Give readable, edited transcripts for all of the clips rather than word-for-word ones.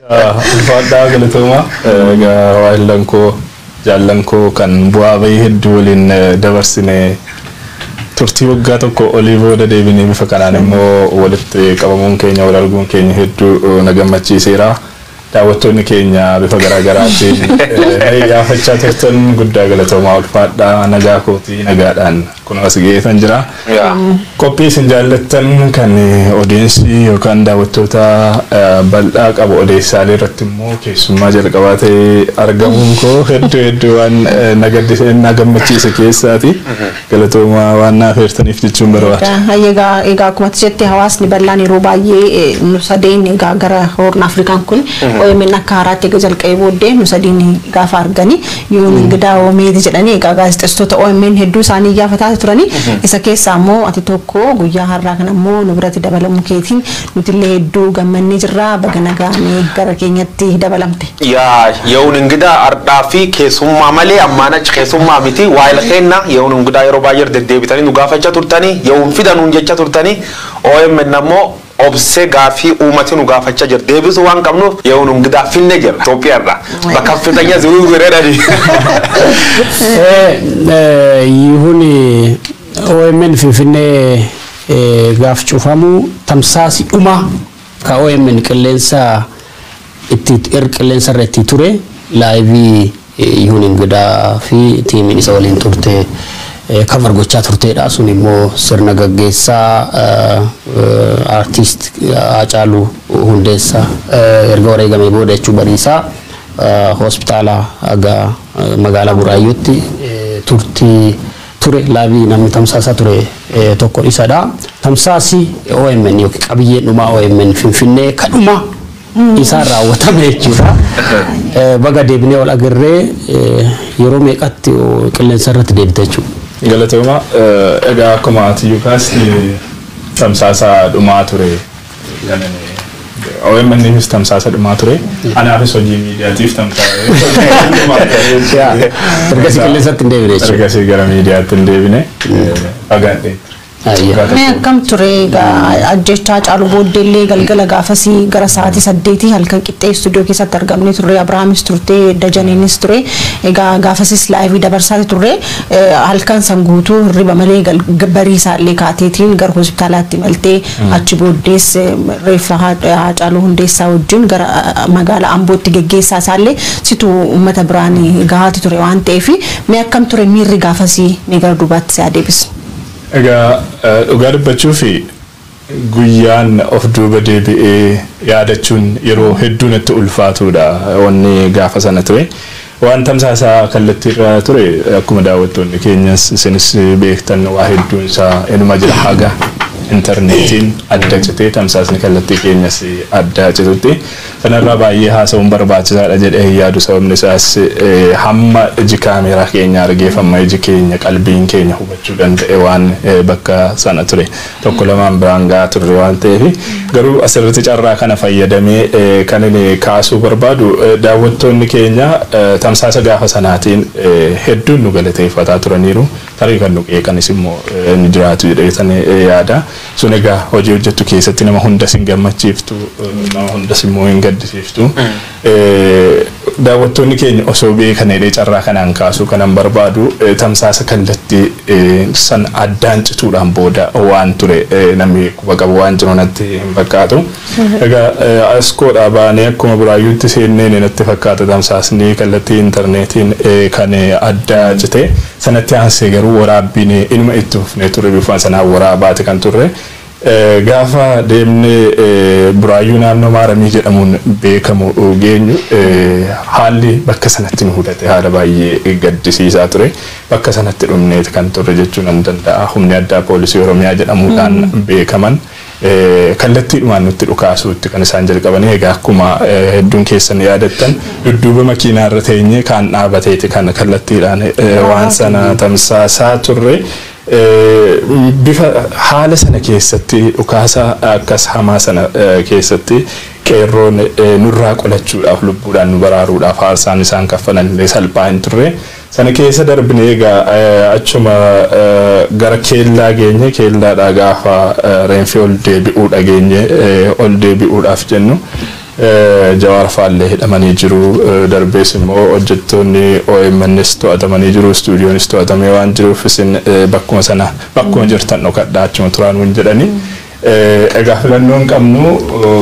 Ulfaadhaa, galatoomaa. Egaa waayillan koo, jaallan koo kan bu'aa bahii hedduu waliin dabarsine, turtii waggaa tokko olii booda deebinee bifa kanaan immoo walitti qabamuun keenya, wal arguun keenya hedduu na gammachiiseera. Daawwattoonni keenya bifa garaa garaatiin yaafachaa turtan, guddaa galatoomaa, ulfaadhaa. Nagaa kootii, nagaadhaan kun as ga'eetan jira. Qophii isin jaallattan kan audience yookaan daawwattoota bal'aa qabu odeessaalee irratti immoo keessummaa jalqabaa ta'ee argamuun koo hedduu hedduu waan na gammachiise keessaati. Galatoomaa waan naaf heertaniif jechuun barbaada. Egaa akkuma jette, hawaasni bal'aan yeroo baay'ee nu sadeen egaa gara Horn Afrikaan kun OMN akka haaraatti egaa jalqabee booddee nu sadiin gaafa arganii "Yihuun Ingidaa oomeeti" jedhanii, egaa gaazexeessitoota OMN hedduu isaanii gaafataa turanii, isa keessaa immoo ati tokko. Guyyaa har'aa kana immoo nu biratti dabalamuu keetiin nutillee hedduu gammannee jirra. Baga nagaan gara keenyatti dabalamte. Yaa Yihuun Ingidaa ardhaa fi keessummaa malee ammaan achi keessummaa miti, waayila keenna. Yihuun Ingidaa yeroo baay'ee deddeebitanii nu gaafachaa turtanii, Yihuun fidanuun jecha turtanii. OMN ammoo obsee gaafii uummati nu gaafachaa jira deebisuu waan qabnuuf Yihuun Ingidaa finne jira Itoophiyaa irraa bakka fitanya zuruu gireedhani. Yihuun OMN Finfinnee gaaf cufamu tamsaasi dhuma ka OMN qilleensa itti qilleensa irra itti ture live Yihuun Ingidaa fi tiimiin isa waliin turte cover gochaa turteedha. Sun immoo sirna gaggeessaa aartist Haacaaluu Hundeessaa erga wareegamee booda jechuu, bariisaa hospitaala haga magaalaa Buraayyuutti turtii ture live namni tamsaasaa ture tokko isadha. Tamsaasi OMN yookiin qabiyyeen dhumaa OMN Finfinnee kadhuma isaan raawwatame jechuudha. Baga deebinee ol agarree. Yeroo meeqatti qilleensa irratti deebite jechuudha? Galatooma. Egaa akkuma ati kaaste tamsaasa dhumaa ture. OMN'ifis tamsaasa dhumaa ture. Anaafis hojii miidiyaatiif tamsaasa. Ergasii qilleensatti hin deebine jechuudha. Ergasii gara miidiyaatti hin deebine. Fagaadhee ture. Mee akkam ture egaa ajjechaa Haacaaluu booddeellee galgala gaafasii gara sa'aatii 8 halkan qixxee istuudiyoo keessatti argamnee turre? Abirahaamis turte, Dajaneenis ture. Egaa gaafasis live dabarsaati turre. Halkan san guutuu hirriba malee barii isaallee kaateetiin gara hospitaalaatti imaltee, achi booddees reeffa Haacaaluu Hundeessaa wajjin gara magaalaa Ambootti geggeessaa isaallee situ uummata biraan gahaati ture waan ta'eef, mee akkam ture miirri gaafasii? Mee gara duubaatti si adeebisu. Egaa dhugaa dubbachuu fi guyyaan of duuba deebi'ee yaadachuun yeroo hedduu natti ulfaatudha wanni gaafa sana ture. Waan tamsaasaa kallattiirra ture akkuma daawwattoonni keenyas isinis beektan, waa hedduun isaa inuma jira, haga intarneetiin adda citee tamsaasni kallattii keenyas adda citutti. Sanarraa baay'ee haasa'uun barbaachisaadha jedhee hin yaadu, sababni isaas hamma iji kaameeraa keenya argeef, hamma iji keenya qalbiin keenya hubachuu danda'e waan bakka sana ture tokko lamaan biraan gahaa turre waan ta'eef. Garuu asirratti carraa kana fayyadamee kan inni kaasuu barbaadu, daawwattoonni keenya tamsaasa gaafa sanaatiin hedduun nu galateeffataa turaniiru, tarii kan nu qeeqanis immoo ni jiraatu jedhee yaada. Sun egaa hojii hojjettu keessatti nama hundas hin gammachiiftu, nama hundas immoo hin gaddisiiftu. Daawwattoonni keenya osoo beekan jedhee carraa kanaan kaasuu kanan barbaadu, tamsaasa kallattii san addaan cituudhaan booda waan ture namni quba qabu waan jiru natti hin fakkaatu. Egaa askoodhaa baanee akkuma Buraayyuutti seenneen natti fakkaata tamsaasni kallattii intarneetiin kan adda cite. Sanatti aansee garuu waraabbiin inuma itti fufnee ture, bifaan sanaan waraabaate kan turre. Gaafa deemnee Buraayyuu naannoo Maaramii jedhamuun beekamu geenyu, haalli bakka sanatti nu mudate haala baay'ee gaddisiisaa ture. Bakka sanatti dhumneeti kan turre jechuu nan danda'a. Humni addaa poolisii Oromiyaa jedhamuudhaan beekaman kallattiidhumaan nutti dhukaasuutti kan isaan jalqabanii. Egaa akkuma hedduun keessan yaadattan, dudduuba makiinaa irra teenyee kaan dhaabateeti kan kallattiidhaan waan sana tamsaasaa turre. Bifa haala sana keessatti, dhukaasa akkas hamaa sana keessatti, qeerroon nurraa qolachuudhaaf, lubbuudhaan nu baraaruudhaaf aarsaan isaan kaffalan illee salphaa hin turre. Sana keessa darbinee egaa achuma gara keellaa geenye. Keellaadhaa gaafa reenfi ol deebi'uu dhageenye, ol deebi'uudhaaf jennu, Jawaar faallee hidhamanii jiru. Darbees immoo hojjettoonni OMNs to'atamanii jiru. Istuudiyoonis to'atamee waan jiruuf isin bakkuma sana bakkuma jirtan dhokadhaa achuma turaa nuun jedhani. Egaa filannoon qabnu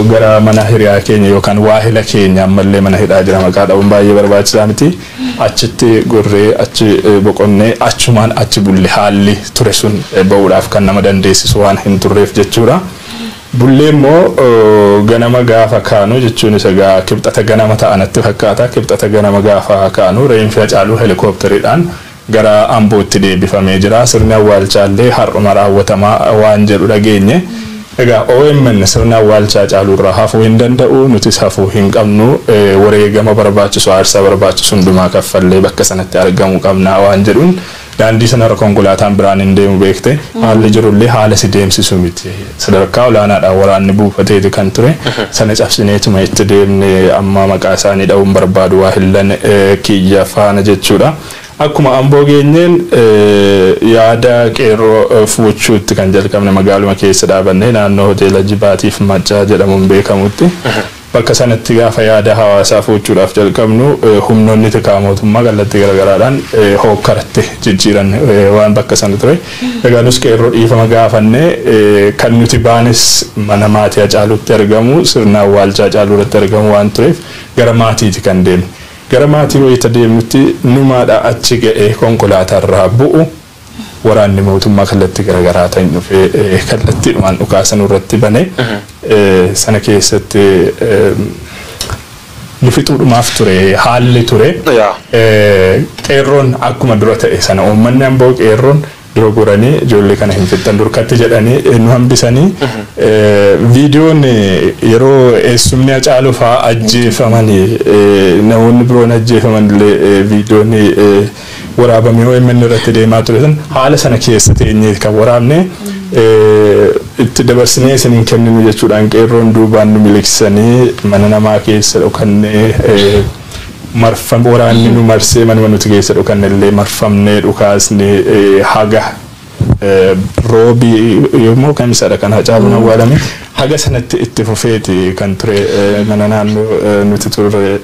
gara mana hiriyaa keenya yookaan waahila keenya ammallee mana hidhaa jira maqaa dha'uun baay'ee barbaachisaa miti. Achitti gorree achi boqonnee achumaan achi bulle haalli ture sun ba'uudhaaf kan nama dandeessisu waan hin turreef jechuudha. Bullee immoo ganama gaafa kaanu jechuun isa egaa kibxata ganama ta'anatti fakkaata. Kibxata ganama gaafa kaanu reenfi Hacaaluu helikooppitariidhaan gara Ambootti deebifamee jira. Sirni awwaalchaallee har'uma raawwatamaa waan jedhu dhageenye. Egaa OMN sirna awwaalchaa Hacaaluurraa hafuu hin danda'u, nutis hafuu hin qabnu, wareegama barbaachisu, aarsaa barbaachisu hundumaa kaffallee bakka sanatti argamuu qabna waan jedhuun daandii sanarra konkolaataan biraan hin deemu beekte haalli jirullee haala si deemsisu miti. Sadarkaa olaanaadhaan waraanni buufateeti kan ture sana cabsineetuma itti deemne amma maqaa isaanii dha'uun barbaadu waa hillan kiyya faana jechuudha. Akkuma Amboo geenyeen yaada qeerroo fuuchuutti kan jalqabne magaaluma keessa dhaabannee naannoo hoteela Jibaatiif Maccaa jedhamuun beekamutti. Bakka sanatti gaafa yaada hawaasaa fuuchuudhaaf jalqabnu humnoonni tikaa mootummaa kallattii garaagaraadhaan hookkaratti jijjiiran waan bakka sana ture. Egaa nus qeerroo dhiifama gaafannee kan nuti baanis mana maatii Hacaaluutti argamu sirna awwaalchaa Hacaaluu irratti argamu waan tureef gara maatiiti kan deemne. Gara maatii wayita deemnutti numaadha achi ga'ee konkolaatarraa bu'u waraanni mootummaa kallattii garaagaraa ta'in dhufee kallattiidhumaan dhukaasan irratti bane sana keessatti nu fixuudhumaaf ture haalli ture. Qeerroon akkuma dura ta'e sana uummanni Amboo qeerroon dura goranii ijoollee kana hin fixxan durkatti jedhanii nu hambisanii viidiyoon yeroo eessumni Hacaaluu fa'aa ajjeefamanii namoonni biroon ajjeefaman illee viidiyoon waraabamee OMN irratti deemaa ture san haala sana keessa teenyee kan waraabne itti dabarsinee isiniin kenninu jechuudhaan qeerroon duubaan nu miliqsanii mana namaa keessa dhokannee marfam waraanni nu marsee manuma nuti keessa dhokanne illee marfamnee dhukaasne haga roobii yommuu kamisadha kan Hacaaluun awwaalame haga sanatti itti fufeeti kan ture mana naannoo nuti turre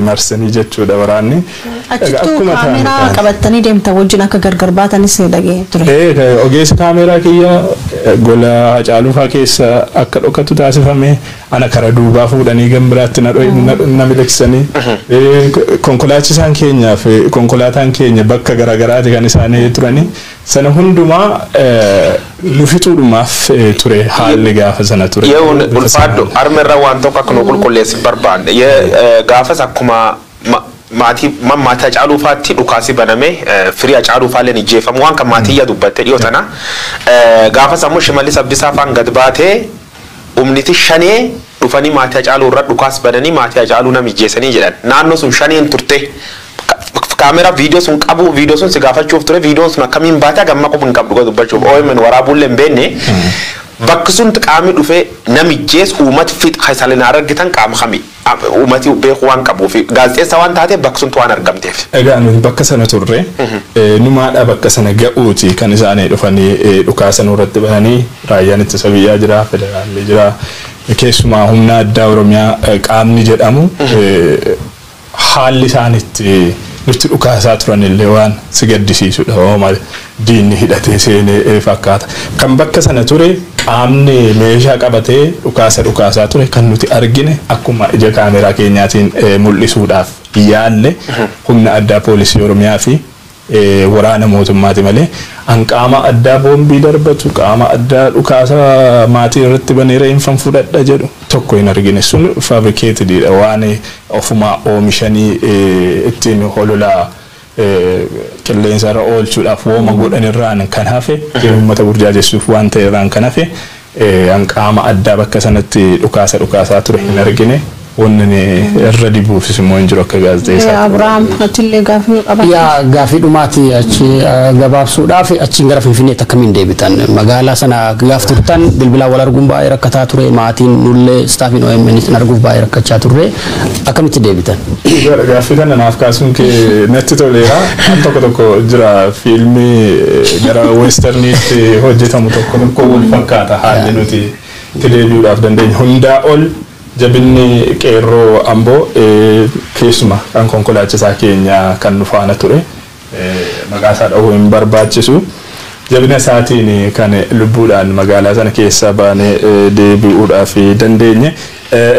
marsanii jechuudha waraanni. Achittuu kaameraa qabattanii deemtan wajjin akka gargar baatanis dhagee ture. Ogeessi kaameraa kiyya gola Hacaaluu fa'aa keessa akka dhokatu taasifame ana kara duubaa fuudhanii gambiraatti na miliqsanii konkolaachisaan keenyaa fi konkolaataan keenya bakka garaagaraati kan isaanii turanii sana hundumaa nu fixuudhumaaf ture haalli gaafa sana ture. Yoo ulfaadhu armirra waan tokko akka nu qulqulleessi barbaanne gaafas akkuma maatii maatii Hacaaluu fa'aatti dhukaasi baname firii Hacaaluu fa'aallee ijjeefamu waan kan maatii iyya dubbatte dhiyoo tana gaafas ammoo Shimallis Abdiisaa fa'aan gad baatee humniti shanee dhufanii maatii Hacaaluu irra dhukaas bananii maatii Hacaaluu nam ijjeessanii jedhan naannoo sun shaneen turte. Kaameraa viidiyoo sun qabu viidiyoo sun si gaafachuuf ture viidiyoon sun akkamiin baate gamma quba hin qabdu dubbachuuf OMN waraabuullee hin beekne bakki sun qaamni dhufee namijjees uummati fixa isaan argitan qaama kami uummati beeku waan qabuuf gaazexeessa waan taateef bakki sun waan argamteef. Egaa nuti bakka sana turre numaadha bakka sana ga'uuti kan isaanii dhufanii dhukaasan irratti bananii raayyaan ittisa biyyaa jira federaalli jira keessumaa humna addaa Oromiyaa qaamni jedhamu haalli isaan itti nutti dhukaasaa turan illee waan si gaddisiisudha. Ooma diinni hidhatee seenee fakkaata. Kan bakka sana ture qaamni meeshaa qabatee dhukaasa dhukaasaa ture kan nuti argine akkuma ija kaameraa keenyaatiin mul'isuudhaaf yaalle humna addaa poolisii Oromiyaa fi waraana mootummaati malee an qaama addaa boombii darbatu qaama addaa dhukaasa maatii irratti banee reenfan fudhadha jedhu tokko hin argine sun fabrikeetidha waan ofumaa oomishanii ittiin hololaa qilleensa irra oolchuudhaaf wooma godhan irraan kan hafe uummata burjaajessuuf waan ta'e irraan kan hafe an qaama addaa bakka sanatti dhukaasa dhukaasaa ture hin argine. Wanni irra dibuufis immoo hin jiru akka gaazexeessaa. Abiraam atillee gaafii qabatte. Yaa gaafii dhumaati achi gabaabsuudhaaf achiin gara Finfinneetti akkamiin deebitan magaalaa sana gaaf turtan bilbilaan wal arguun baay'ee rakkataa ture maatiin nullee staafiin OMN isin arguuf baay'ee rakkachaa turre akkamitti deebitan? Gaaffii kana naaf kaasuun kee natti toleera. Al tokko tokko jira fiilmii gara weesterniitti hojjetamu tokko tokko wal fakkaata haalli nuti itti deebi'uudhaaf dandeenye hundaa ol Jabinni qeerroo Amboo, keessuma kan konkolaachisaa keenya kan nu faana ture, maqaa isaa dhahuu hin barbaachisu. Jabina isaatiin kan lubbuudhaan magaalaa sana keessa baanee deebi'uudhaaf dandeenye.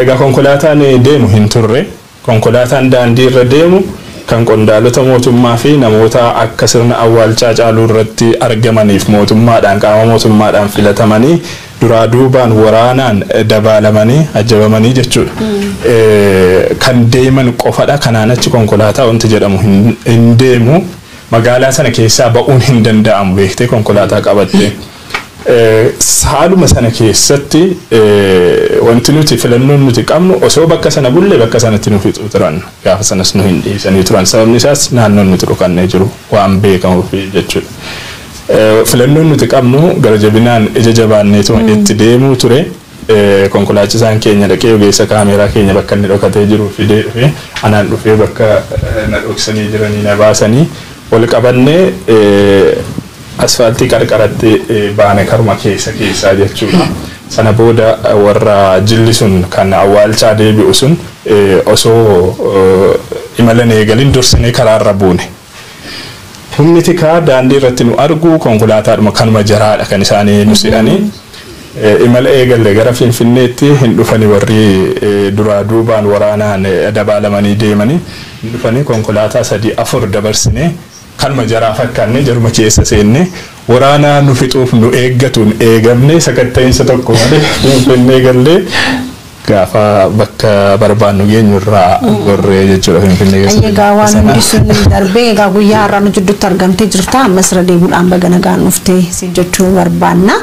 Egaa konkolaataan deemu hin turre. Konkolaataan daandii irra deemu kan qondaalota mootummaa fi namoota akka sirna awwaalchaa Caaluu irratti argamaniif mootummaadhaan, qaama mootummaadhaan filatamanii, duraa duubaan waraanaan dabaalamanii ajjabamanii jechuudha. Kan deeman qofadha. Kanaan achi konkolaataa wanti jedhamu hin deemu. Magaalaa sana keessaa ba'uun hin danda'amu beektee konkolaataa qabattee. Haaluma sana keessatti wanti nuti filannoon nuti qabnu, osoo bakka sana bulle bakka sanatti nu fixuu turan. Gaafa sanas nu hin dhiisanii turan, sababni isaas naannoon nuti dhokannee jiru waan beekamuuf jechuudha. Filannoon nuti qabnu gara jabinaan ija jabaanneetuma itti deemuu ture. Konkolaachisaan keenya dhaqee ogeessa kaameeraa keenya bakka inni dhokatee jiru fidee dhufee, anaan dhufee bakka na dhoksanii jiranii na baasanii, ol qabannee asfaaltii qarqaratti baane, karuma keessa keessaa jechuudha. Sana booda warra jilli sun kan awwaalchaa deebi'u sun osoo imalan eegalin dursinee karaarra buune. Humni tikaa daandii irratti nu argu konkolaataadhuma kanuma jaraadha kan isaanii nu si'anii. Imala eegalle gara Finfinneetti. Hin dhufani, warri duraa duubaan waraanaan dabaalamanii deemanii hin dhufanii. Konkolaataa sadii afur dabarsinee kanuma jaraa fakkaanne jaruma keessa seenne, waraanaa nu fixuuf nu eeggatuun eegamne, sakatta'iinsa tokko malee Finfinnee gallee, gaafa bakka barbaannu geenyu irraa gorree jechuudha Finfinnee keessatti. Egaa waan hundi sun darbee, egaa guyyaa har'aa nu jidduutti argamtee jirta. Ammas irra deebiidhaan baga nagaan dhuftee siin jechuu barbaanna.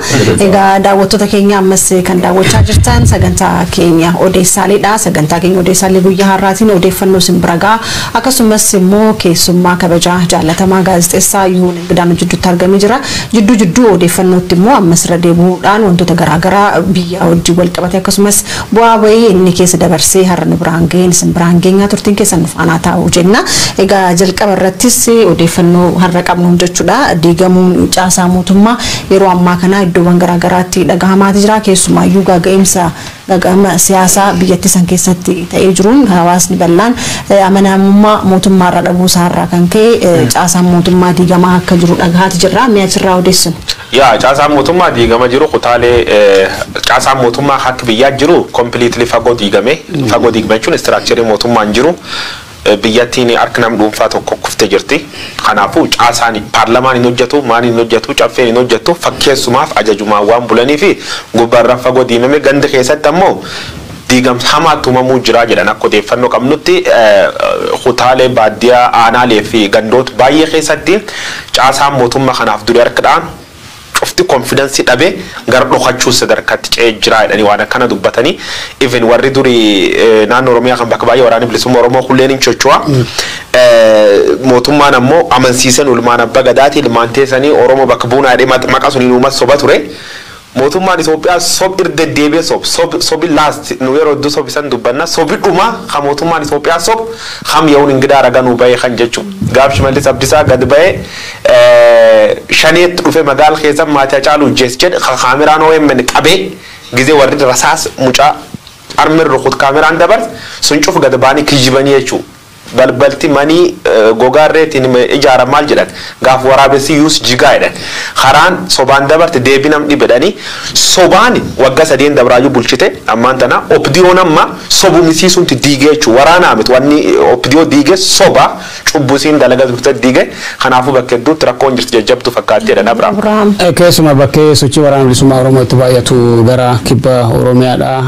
Egaa daawwattoota keenya, ammas kan daawwachaa jirtan sagantaa keenya odeessaaleedha. Sagantaa keenya odeessaalee guyyaa har'aatiin odeeffannoo isin bira ga'a. Akkasumas immoo keessummaa kabajaa jaallatamaa gaazexeessaa Yihuun Ingidaa nu jidduutti argamee jira. Jidduu jidduu odeeffannootti immoo ammas irra deebi'uudhaan wantoota garaagaraa biyya wajjin wal qabate, akkasumas bu'aa bu'aa bahii inni keessa dabarsee har'a nu biraan ga'een isin biraan geenyaa, turtiin keessan nu faanaa taa'u jenna. Egaa jalqaba irrattis odeeffannoo har'a qabnu jechuudha. Diigamuun caasaa mootummaa yeroo ammaa kana iddoowwan garaagaraatti dhagahamaati jira. Keessumaayyuu gaaga'imsa gaaga'ama siyaasaa biyyattii san keessatti ta'ee jiruun hawaasni bal'aan amanamummaa mootummaa irra dhabuu isaarraa kan ka'e caasaan mootummaa diigamaa akka jiru dhagahaati jirra. Mi'a achirraa odeessinu. Yaa, caasaan mootummaa diigama jiru, kutaalee caasaan mootummaa akka biyyaa jiru completely fagoo diigame. Fagoo diigame jechuun structure mootummaan jiru. Biyyattiin harka nam dhuunfaa tokko kuftee jirti. Kanaafuu caasaan paarlamaan hin hojjetu, maan hin hojjetu, caffeen hin hojjetu, fakkeessumaaf ajajumaan waan bulanii fi gubbaarraa fagoo diimame. Ganda keessatti ammoo diigamsa hamaatti uumamuu jira jedhan. Akka odeeffannoo qabnutti kutaalee baadiyyaa, aanaalee fi gandoota baay'ee keessatti caasaan mootummaa kanaaf durii harkadhaan cufti confidence dhabee gara dhokachuu sadarkaatti ce'ee jira jedhanii waan akkana dubbatanii. Even warri durii naannoo Oromiyaa kan bakka baay'ee waraanni bilisummaa Oromoo kulleen hin socho'a. Mootummaan ammoo amansiisan ilmaan abbaa gadaati, ilmaan teessanii Oromoo bakka buunaa jedhee maqaa suniin uummata soba ture. Mootummaan Itoophiyaa sob irra deddeebi'ee sob sob sobi last nu yeroo hedduu sob isan dubbanna, sobi dhuma kan mootummaan Itoophiyaa sob ham yehuun ingidaa raganuu bahee kan jechuudha. Gaaf Shimallis Abdiisaa gad bahee shaneetti dhufe magaala keessa maatii Hacaaluu ijjees jedhe, kaameraan OMN qabee gizee warri rasaas mucaa armin rukut kaameraan dabarse sun cuf gad ba'anii kijibanii jechuudha. Balbalti manii gogaarreetiin ijaaran maal jedhan, gaaf waraabessi yuus jigaa jedhan, karaan sobaan dabarte deebii nam dhibedhanii sobaan waggaa sadeen dabraayyuu bulchite. Ammaan tana OPDOn amma sobumisiisuunti diigee jechuudha. Waraanaa miti wanni OPDO diige, soba cubbusiin dalagaa turte diige. Kanaafuu bakka hedduutti rakkoon jirti jajjabdu fakkaatti jedhan, Abrahaam. Keessumaa bakkee sochii waraana bilisummaa Oromoo itti baay'atu gara kibba Oromiyaadha.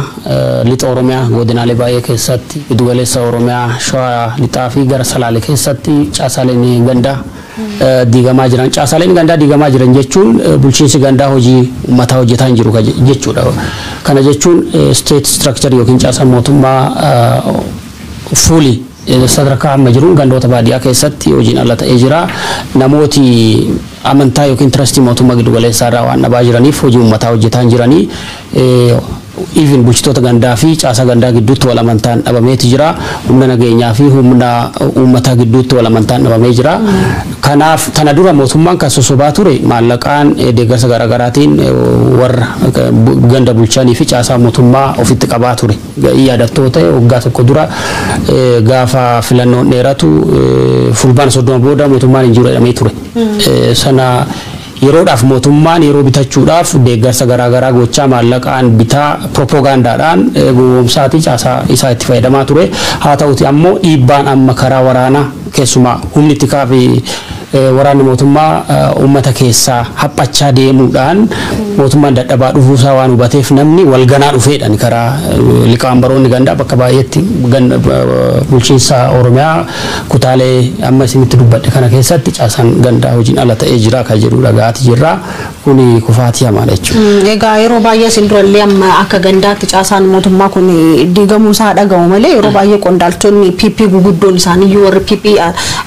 Lixa Oromiyaa godinaalee baay'ee keessatti, giddugaleessa Oromiyaa, Shawaa lixaa fi gara Salaalee keessatti caasaaleen gandaa diigamaa jiran. Caasaaleen gandaa diigamaa jiran jechuun bulchiinsi gandaa hojii uummataa hojjetaa hin jiru jechuudha. Kana jechuun state structure yookiin caasaan mootummaa fuuli sadarkaa amma jiruun gandoota baadiyyaa keessatti hojiin ala ta'ee jira. Namooti amantaa yookiin trust mootummaa giddugaleessaa irraa waan dhabaa jiraniif hojii uummataa hojjetaa hin jiranii. Even bulchitoota gandaa fi caasaa gandaa gidduutti wal amantaan dhabameeti jira. Humna nageenyaa fi humna uummataa gidduutti wal amantaan dhabamee jira. Kanaaf tana dura mootummaan kan sosobaa ture maallaqaan, deeggarsa garaagaraatiin warra ganda bulchanii fi caasaa mootummaa ofitti qabaa ture. Yaadattoo ta'e, waggaa tokko dura gaafa filannoon dheeratu Fulbaana 30 booda mootummaan hin jiru jedhamee ture. Sana yeroodhaaf mootummaan yeroo bitachuudhaaf deeggarsa garaagaraa gochaa, maallaqaan bitaa, propoogaandaadhaan gowwoomsaatii caasaa isaa itti fayyadamaa ture. Haa ta'uti ammoo dhiibbaan amma karaa waraanaa, keessumaa humni tikaa fi waraanni mootummaa uummata keessaa haphachaa deemuudhaan mootummaan dadhabaa dhufuusaa waan hubateef, namni walganaa dhufeedhaan karaa liqaambaroonni gandaa bakka baay'eetti bulchiinsa Oromiyaa kutaalee amma isinitti dubbadhe kana keessatti caasaan gandaa hojiin ala ta'ee jira kan jedhu dhagaati jirra. Kuni kufaatii hamaadha jechuudha. Egaa yeroo baay'ee isin durallee amma akka gandaatti caasaan mootummaa kun diigamuu isaa dhagahu malee, yeroo baay'ee qondaaltonni PP guguddoon isaaniiyyuu, warri PP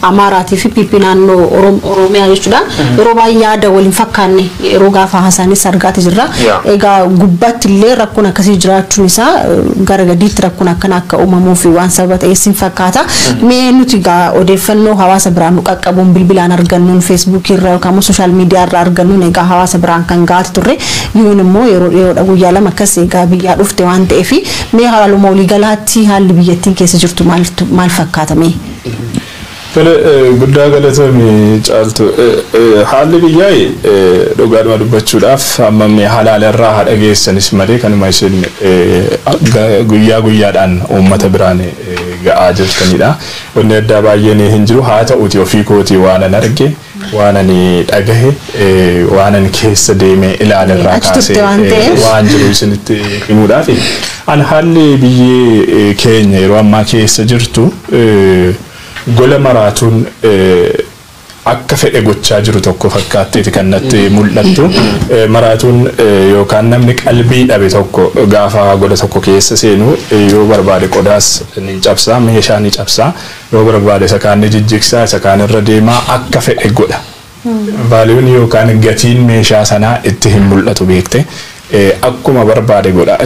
Amaaraatii fi PP naannoo Oromiyaa jechuudha. Yeroo baay'ee yaada waliin fakkaanne yeroo gaafa haasaanis argaati jirra. Egaa gubbaatti illee rakkoon akkasii jiraachuun isaa gara gadiitti rakkoon akkana akka uumamuuf waan sababa ta'e sin fakkaata. Mee nuti egaa odeeffannoo hawaasa biraan nu qaqqabuun, bilbilaan argannuun, Feesbuukii irraa yookaan immoo social media irraa argannuun egaa hawaasa biraan kan gaati turre. Yoon immoo yeroo dhiyoodha, guyyaa 2 akkas egaa biyyaa dhufte waan ta'eef, mee haaluma waliigalaatti haalli biyyattiin keessa jirtu maal fakkaata mee? Tole, guddaa galatoomi, Caaltu. Haalli biyyaa dhugaadhuma dubbachuudhaaf hammamni halaala irraa haa dhageessanis malee, kanuma isin guyyaa guyyaadhaan uummata biraan ga'aa jirtanidha. Wanni addaa baay'een hin jiru. Haa ta'uti ofii kootii waan an arge, waan ani dhagahe, waan ani keessa deemee ilaalerraa Achi turte kaasee waan ta'eef. Waan jiru isinitti himuudhaafi. An haalli biyyi keenya yeroo ammaa keessa jirtu gola maraatuun akka fedhe gochaa jiru tokko fakkaatteeti kan natti mul'attu. Maraatuun yookaan namni qalbii dhabe tokko gaafa gola tokko keessa seenu yoo barbaade qodaas ni cabsaa, meeshaa ni cabsaa, yoo barbaade isa kaan ni jijjigsaa, isa kaan irra deemaa, akka fedhe godha. Valuen yookaan gatiin meeshaa sanaa itti hin mul'atu, beekte. Akkuma barbaade godha.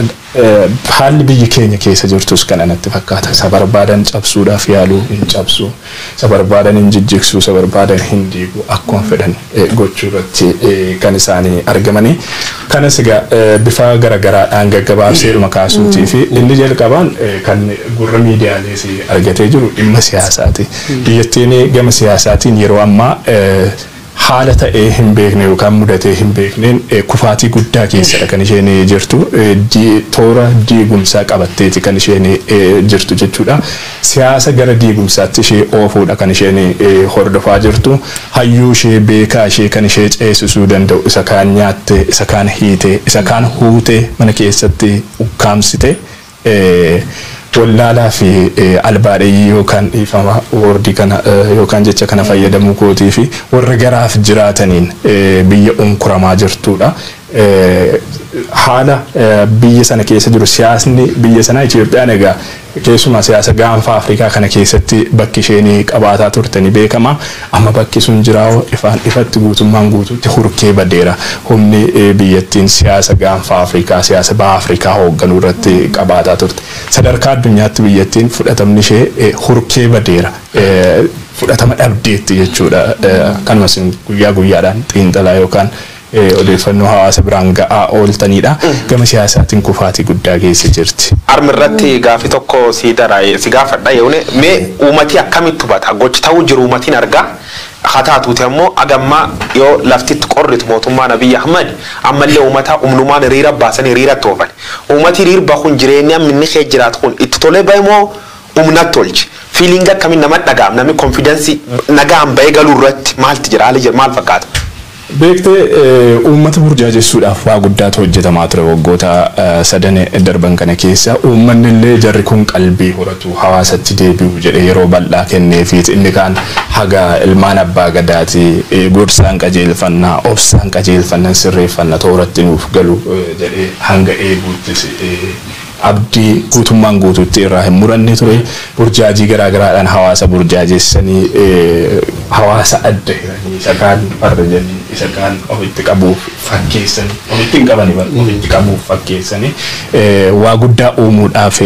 Haalli biyyi keenya keessa jirtus kana natti fakkaata. Isa barbaadan cabsuudhaaf yaaluu, hin cabsu. Isa barbaadan hin jijjigsu, isa barbaadan hin diigu. Akkuma fedhan gochuu irratti kan isaanii argamanii. Kanas egaa bifa garagaraadhaan gaggabaabseedhuma kaasuutii fi inni jalqabaan kan gurra miidiyaalees argatee jiru dhimma siyaasaati. Biyyattiin gama siyaasaatiin yeroo ammaa haala ta'ee hin beekne yookaan mudatee hin beekneen kufaatii guddaa keessadha kan isheen jirtu. Toora diigumsaa qabatteeti kan isheen jirtu jechuudha. Siyaasa gara diigumsaatti ishee oofuudha kan isheen hordofaa jirtu. Hayyuu ishee, beekaa ishee kan ishee ceesisuu danda'u isa kaan nyaatte, isa kaan hiite, isa kaan huute, mana keessatti ukkaamsite. Wallaalaa fi albaadheeyyii yookaan, dhiifama wordii kana yookaan jecha kana fayyadamuu kootii, fi warra garaaf jiraataniin biyya unkuramaa jirtudha. Haala biyya sana keessa jiru, siyaasni biyya sanaa, Itoophiyaan egaa keessumaa siyaasa gaanfa Afrikaa kana keessatti bakki isheen qabaataa turte ni beekama. Amma bakki sun jiraa'u ifaan ifatti guutummaan guutuutti hurkee badeera. Humni biyyattiin siyaasa gaanfa Afrikaa, siyaasa baha Afrikaa hoogganuu irratti qabaataa turte. Sadarkaa addunyaatti biyyattiin fudhatamni ishee hurkee badeera. Fudhatama dhabdeetti jechuudha. Kanuma isin guyyaa guyyaadhaan xiinxalaa yookaan odeeffannoo hawaasa biraan ga'aa ooltanidha. Gama siyaasaatiin kufaatii guddaa keessa jirti. Armi irratti gaafii tokko si dara si gaafadha yoone. Mee uummatii akkamitti hubata gochi ta'uu jiru? Uummatiin argaa haa taatuuti ammoo agammaa yoo laftitti qorritu mootummaan Abiy Ahmad ammallee uummata humnumaan hiriira baasanii hiriira toofan. Uummati hiriirba kun jireenya inni kee jiraatu kun itti tolee bahe moo humnatti tolche? Feeling akkamiin nama dhaga'am? Namni confidence nagaan bahee galuu irratti maalti jira? Haalli jira maal fakkaata? Beektee, uummata burjaajessuudhaaf waa guddaatu hojjetamaa ture waggoota sadan darban kana keessa. Uummanni illee jarri kun qalbii horatu, hawaasatti deebi'u jedhee yeroo bal'aa kenneefiit, inni kaan haga ilmaan abbaa gadaati gorsaan qajeelfannaa, obsaan qajeelfannan, sirreeffanna, tooratti nuuf galu jedhee hanga eeguuttis Abdii guutummaan guutuutti irraa hin muranne ture. Burjaajii garaa garaadhaan hawaasa burjaajeessanii, hawaasa adda hiranii, isa kaan farrajanii, isa kaan ofitti qabuuf fakkeessanii, ofitti hin qabani, ofitti qabuuf fakkeessanii waa guddaa uumuudhaaf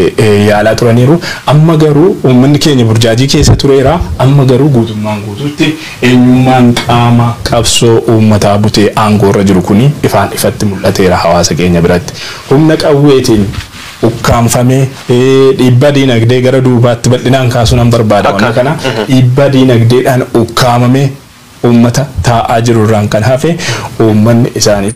yaalaa turaniiru. Amma garuu uummanni keenya burjaajii keessa tureera. Amma garuu guutummaan guutuutti eenyummaan qaama qabsoo uummataa butee aangoorra jiru kuni ifaan ifatti mul'ateera hawaasa keenya biratti. Humna qawweetiin ukkaamfamee, dhiibbaa diinagdee gara duubaatti bal'inaan kaasuu nan barbaada. Waan kana dhiibbaa diinagdeedhaan ukkaamamee uummata taa'aa jiru irraan kan hafe uummanni isaanii.